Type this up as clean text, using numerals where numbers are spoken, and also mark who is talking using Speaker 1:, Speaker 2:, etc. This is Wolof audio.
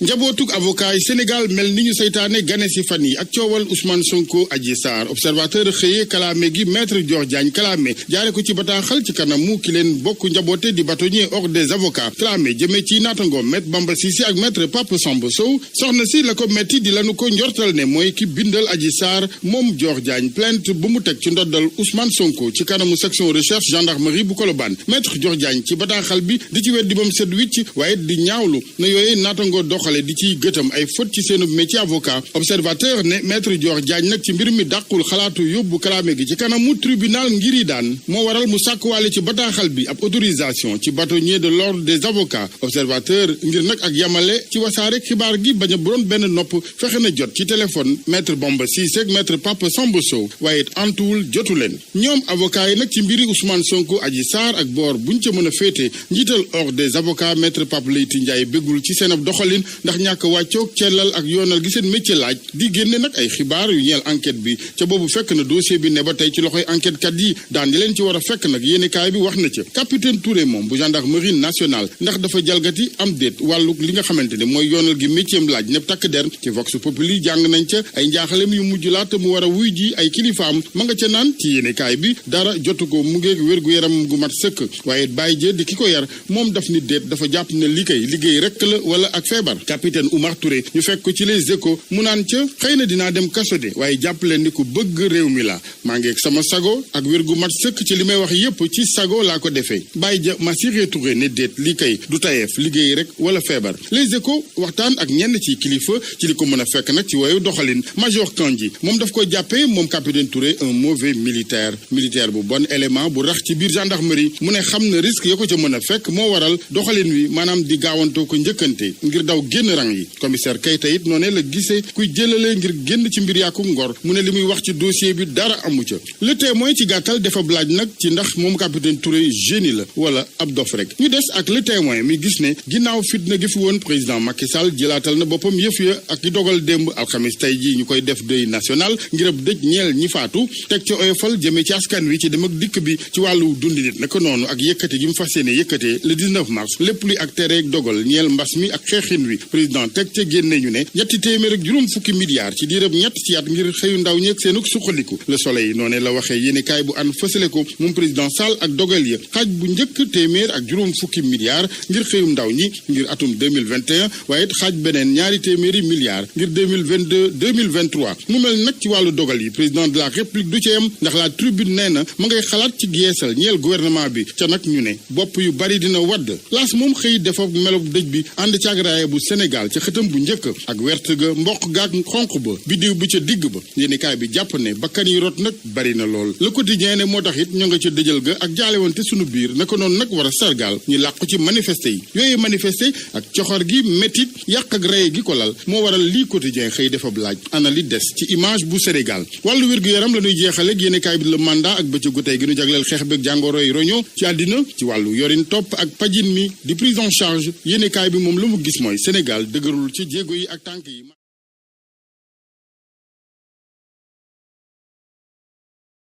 Speaker 1: njabootug avocat yi Sénégal mel ni ñu saytaane gane si fan yi ak coowal Ousmane Sonko Adji Sarr observateur xëyee kalaame gi maître Dior Diagne kalaame jaare ko ci bataaxal ci kanamu ki leen bokk njaboote di bâtonnier ordre des avocats kalaame jëmee ci naatangoom maître Bamba Cissé ak maître Pape Samba Sow soxna si la ko metti di lanu ko njortal ne mooy ki bindal Adji Sarr moom Dior Diagne plainte bu mu teg ci ndoddal Ousmane Sonko ci kanamu section recherche gendarmerie bu Colobane maître Dior Diagne ci bataaxal bi di ci weddi bam set wicc waaye di ñaawlu na yooye naatangoo doxale di ciy gëtam ay faute ci seenu métier avocat observateur ne maître Dior Diagne nag ci mbir mi dàqul xalaatu yóbbu kalaame gi ci kanamu tribunal ngir yi daan moo waral mu sàkkuwaale ci bataaxal bi ab autorisation ci bâtonnier de l'ordre des avocats observateur ngir nag ak yamale ci wasaare xibaar gi bañ a doon benn nopp fexe na jot ci téléphone maître Bamba Cissé ak maître Pape Samba Sow waaye antuwul jotu leen ñoom avocat yi nag ci mbiri Ousmane Sonko Adji Sarr ak boor buñ ca mën a féete njiital ordre des avocats maître Pape Leyti Ndiaye béggul ci seen ab doxalin ndax ñàkk wàccoog cellal ak yoonal gi seen métier laaj di génne nag ay xibaar yu ñeel enquête bi ca boobu fekk na dossier bi ne ba tey ci loxoy enquête kat yi daan di leen ci war a fekk nag yéenekaay bi wax na ca capitaine Touré moom bu gendarmerie nationale ndax dafa jalgati am déet wàllu li nga xamante ne mooy yoonal gi métier laaj ñëpp takk der ci Vox Populi jàng nañ ca ay njaaxalem yu mujj laata mu war a wuy ji ay kilifaam ma nga ca naan ci yéenekaay bi dara jotu ko mu ngeeg wér-gu-yaram gu mat sëkk waaye bàyyi jë di ki ko yar moom daf ni déet dafa jàpp ne liggéey rek la wala ak feebar capitaine Oumar Touré ñu fekk ko ci Les Échos mu naan ca xëy na dinaa dem kaso de waaye jàpp leen ni ku bëgg réew mi la maa ngi ak sama sago ak wér gu mat sëkk ci li may wax yépp ci sago laa ko defee bàyyi ja Massiré Touré ne déet li kay du tayeef liggéey rek wala feebar Les Échos waxtaan ak ñenn ci kilifa ci li ko mën a fekk nag ci woyu doxalin major Kandji moom daf ko jàppee moom capitaine Touré un mauvais militaire bu bon élément bu rax ci biir gendarmerie mu ne xam na risque ya ko ca mën a fekk moo waral doxalin wi maanaam di gaawantoo ko njëkkante ngir daw génn rang yi commissaire Keita it noonee la gisee kuy jëlale ngir génn ci mbir yàqu ngor mu ne li muy wax ci dossier bi dara amu ca le témoin ci gàttal dafa laaj nag ci ndax moom capitaine Touré génie la wala ab dof rek ñu des ak le témoin mi gis ne ginnaaw fitna gi fi woon président Macky Sall jëlaatal na boppam yëf ya ak i dogal démb alxamis tey ji ñu koy def deuil national ngir ab dëj ñeel ñi faatu teg ci oyofal jëmee ci askan wi ci dem ak dikk bi ci wàllu dundi nit naka noonu ak yëkkate gi mu fas yéene yëkkatee le 19 mars lépp luy ak tereeg dogal ñeel mbas mi ak xeexin wi président teg ca génne ñu ne ñetti téeméer ak juróom fukki milliards ci diirëb ñett ci at ngir xëyu ndaw ñeeg seenuk suqaliku le soleil noone la waxee yéenekaay bu an fësale ko moom président Sall ak dogal ya xaaj bu njëkk téeméer ak juróom fukki milliards ngir xëyum ndaw ñi ngir atum 2021 waaye it xaaj beneen ñaari téeméeri milliards ngir 2022 2023 mu mel nag ci wàllu dogal yi président de la république du ci yem ndax la tribune nee na ma ngay xalaat ci yeesal ñeel gouvernement bi ca nag ñu ne bopp yu bari dina wadd laas moom xëy defa melob dëj bi ànd ci agraaye bu Sénégal ca xëtam bu njëkk ak wert ga mboq gaak xonq ba biddiw bi ca digg ba yéenekaay bi jàpp ne bakkan yi rot nag bari na lool le quotidien ne moo tax it ñoo nga ca dëjal ga ak jaalewante sunu biir naka noonu nag war a sargal ñu làqu ci manifesté yi yooyu manifesté ak coxor gi métit yàq ak reye gi ko lal moo waral lii quotidien xëy defab laaj ana li des ci image bu Sénégal wàllu wér-gu-yaram la ñuy jeexale ak yéenekaay bi le mandat ak bëccëgu tey gi ñu jagleel xeex beeg jàngoro yi roño ci àddina ci wàllu yorin topp ak pajin mi di prise en charge yéenekaay bi moom lu mu gis mooy Sénégal dëgërul ci jéego yi ak tànk yi